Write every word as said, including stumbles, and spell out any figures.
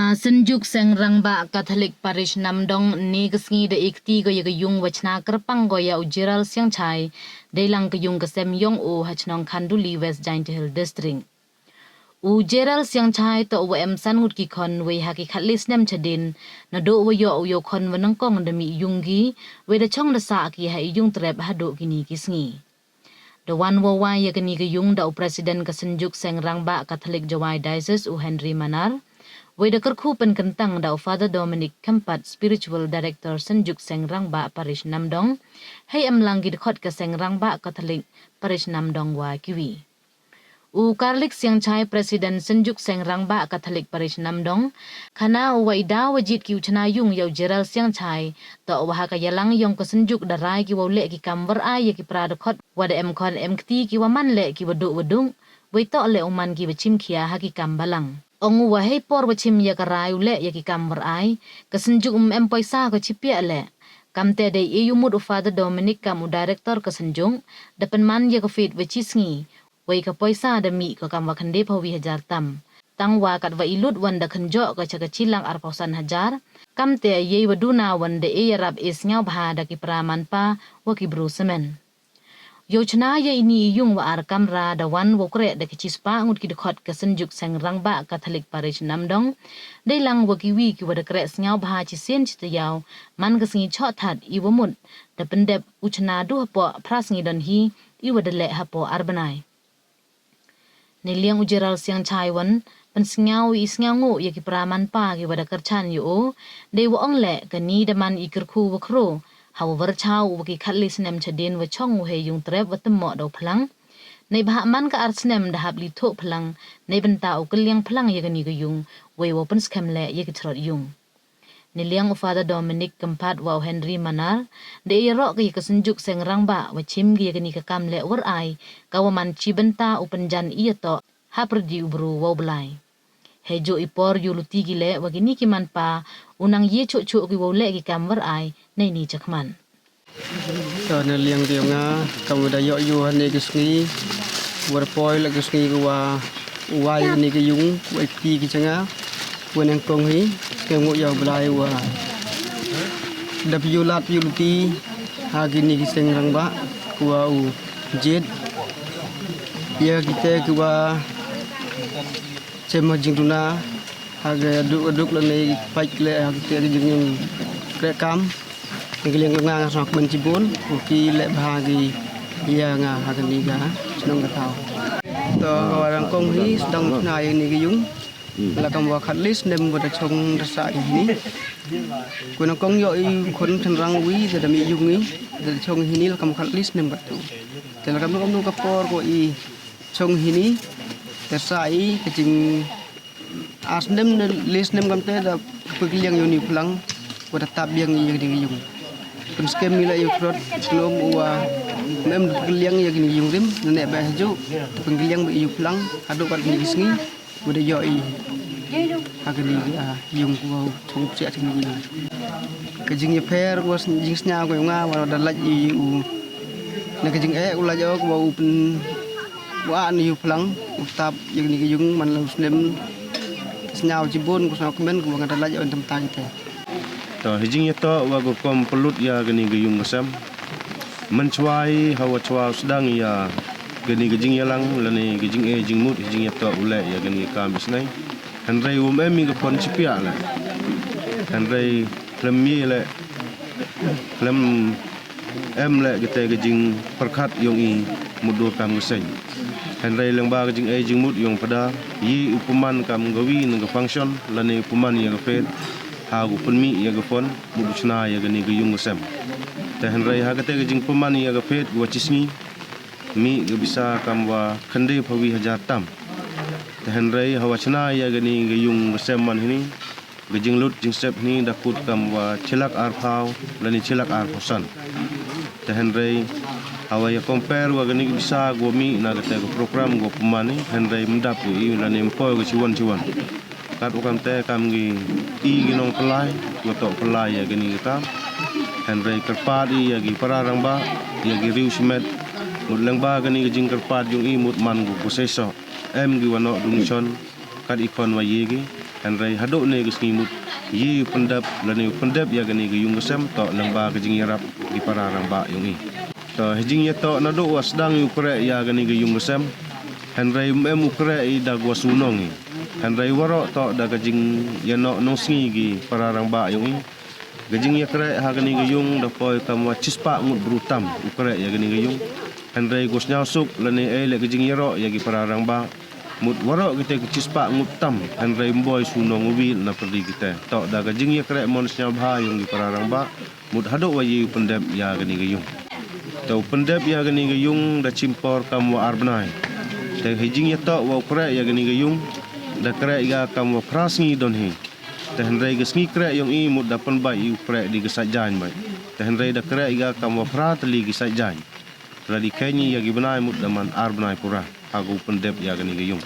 Ka Synjuk Seng Rangbah Catholic Parish Namdong ynne ka sngi da e kti ko ya ka yung wa chna kyrpang ko ya u Gerald Siangchai, deilang ka yung ka sem yong o ha chnong Khanduli, West Jaintia Hills District. U Gerald Siangchai toh u wa em san ngut ki khon, wei ha ki khatle snem chadien, nadooh wa yoh u yow khon wa nyngkong da mih yung ki, wei da chong da sah ki ha i yung trep hadooh kini ki sngi. Da wan wow wai ya kani ka yung da u President ka Synjuk Seng Rangbah Catholic Jowai Diocese u Henry Manar, wei da kyrkhu pynkyntang da u Father Dominic Kempat, Spiritual Director Synjuk Seng Rangbah Parish Namdong, hei em lang ki dkhot ka Seng Rangbah Catholic Parish Namdong wa kiwi. U Karlik Siangchai, President Synjuk Seng Rangbah Catholic Parish Namdong, khana u wa i daw wa jied ki u chna yung ya u Gerald Siangchai, toh wa ha ka yalang yong ka synjuk da rai ki wow leh ki kam warai ya ki para dkhot wa da em khon em kti ki wa man leh ki wa duk wa duk, wei toh leh u man ki wa chim khia ha ki kam balang. Ong u wa hei por wa chim ya ka rai u leh ya ki kam warai, ka synjuk um em poisa ko chipiah leh. Kamte da e u mut u Father Dominic kam u Director ka synjuk, da pynman ya ka fete wa chi sngi, wei ka poisa da mih ko kam wa khyndaiphaw wi hajar tam. Tang wa kat wa i lut wan da khynjoh ko cha ka chi lak arphaw san hajar. Kamte yei wa duna wan da e yarap e sngewbha da ki para manpa wa ki bru samen. Yow chna ya ini i yung wa ar kamra da wan wow kreh da ki chispah ngut ki dkhot ka Synjuk Seng Rangbah Catholic Parish Namdong, deilang wa kiwi ki wa da kreh sngewbha chisien chitayaw, man ka sngi choh that i wa mut, da pyndep u chna du hapoh phra sngi don hi, i wa da leh hapoh ar bnai. Neiliang u Gerald Siangchai wan pynsngew i sngewnguh ya ki para manpa ki wa da kyrchan ya o, dei wa ong leh kani da man i kyrkhu wa khraw, ha wa wyrchaw u wa ki khatle snem chadien wa chong u hei yung trep wa tymmoh da u phlang. Neibhah man ka ar snem da hap li thoh phlang, neibynta u kylliang phlang ya kani ka yung, wei wow pynskhem leh ya ki throt yung. Neiliang u Father Dominic Kempat wa u Henry Manar, da e yaroh ki ya ka Synjuk Seng Rangbah wa chim ki ya kani ka kam leh warai, ka wa man chibynta u pynjan i yatoh hapyrdi u bru wow blai. Hei jooh i por yow luti ki leh wa kini ki manpa, u nang ye choh choh ki wow leh ki kam warai, neini chakhmat. To neiliang ki yong nga, kam wa da yoh yoh hane ki sngi, wa da poi la ki sngi ki wa, u wai hane ki yung, wa i kti ki cha nga, wa nyngkong hi, sngewbha yow blai wa. Da phi yow lad phi yow luti, ha kini ki Seng Rangbah, ki wa u jied. Ya kite ki wa, chem ha jingduna, ha ka duk duk lane pait leh ha kite ki jingkreh kam. Neiliang ki yong nga nga sngewkmen chibun, u ki leh bha ki ya nga ha kani ka chnong ka thaw. To ka wa nyngkong hi sdang chna ya ini ki yung. La kam wa khatle snem wa da chong da sah ini. Ko nyngkong yoh i khon chynrang wi da mih yung i, da chong hini la kam khatle snem katu. Te la kam kam ka por ko i chong hini, da sah i ka jing ar snem ne le snem kamte da pynskhem ya uni u phlang, wa da tap biang i ya kani ka yung. Pynskhem i la ya u throt, snem u wa mem da pynskhem ya kani ka yung rim, ne ba haju, da pynskhem ba i u phlang, hadooh kat kini ki sngi, wa da yoh i ha kani ka yung ko wa u chong psiah chini yung. Ka jingyapher ko wa sn-, jingsngew ko yong nga, wa da lait i u. Na ka jingeh u lait o ko wa u pyn Wa ni u phlang, u tap ya kani ka yung man la u snem. Sngew chibun, ko sngewkmen ko wa nga da lait o tam tang te. To, hi jingyatoh wa ko kam pynlut ya kani ka yung ka sem. Mynchwa i, ha wa chwa u sdang ya kani ka jingyalang, lane ka jingeh jingmut, hi jingyatoh u leh ya kani ka kam i snei. Hynrei um em i ka phone chipiah leh. Hynrei khlem ye leh, khlem em leh kite ka jingpyrkhat yong i mutdur kam ka seng. Hynrei lyngba ka jingeh jingmut yong Phadar, ye u pynman kam ka wi na ka function, lane u pynman ya ka fete, ha u pynmih ya ka phone, mut u chna ya kani ka yung ka sem. Te hynrei ha kate ka jingpynman ya ka fete, wa chi sngi, mih ka pisa kam wa khyndai phaw wi hajar tam. Te hynrei ha wa chna ya kani ka yung ka sem man hini, ka jinglut jingsep hini da kut kam wa chi lak arphaw, lane chi lak arphaw san. Te hynrei, ha wa ya compare wa kani ka pisa ko wa mih na kate ka program ko wa pynman i, hynrei ym dap i, lane ym poi ko chiwon chiwon. Kat wa kamte kam ki i ki nongpynlai, ko wa toh pynlai ya kani ka kam. Hynrei kyrpad i ya ki para rangbah, ya ki riewshimet, mut lyngba kani ka jingkyrpad yong i mut man ko ko seisoh. Em ki wa noh dungchon, kat i khon wa ye ki. Hynrei hadooh ne ka sngi mut, ye u pyndep lane u pyndep ya kani ka yung ka sem toh lyngba ka jingyarap ki para rangbah yong i. Toh hei jingyatoh nadooh wa sdang i u kreh ya kani ka yung ka sem, hynrei ym em u kreh i da kawa su nong i. Hynrei waroh toh da ka jingyanoh nongsngi ki para rangbah yong i. Ka jingyakreh ha kani ka yung da poi kamwa chispah ngut bru tam u kreh ya kani ka yung. Hynrei ko sñiawsuk lane e leh ka jingyaroh ya ki para rangbah, mut waroh kitæ ka chispah ngut tam, hynrei ym boi su nong u wi na pyrdi kitæ. Toh da ka jingyakreh mon sñiawbha yong ki para rangbah, mut hadooh wa ye u pyndep ya kani ka yung. Tæ u pyndep ya kani ka yung da chimpor kamwa ar bnai. Tæ hei jingyatoh wa u kreh ya kani ka yung, da kreh ya kamwa phra sngi donhi. Tæ hynrei ka sngi kreh yong i mut da pynbait i u kreh da ka sait jaiñ bait. Tæ hynrei da kreh ya kamwa phra tylli ki sait jaiñ. Tæ lada i kheiñ i ya ki bnai mut da man ar bnai pura ha ka u pyndep ya kani ka yung.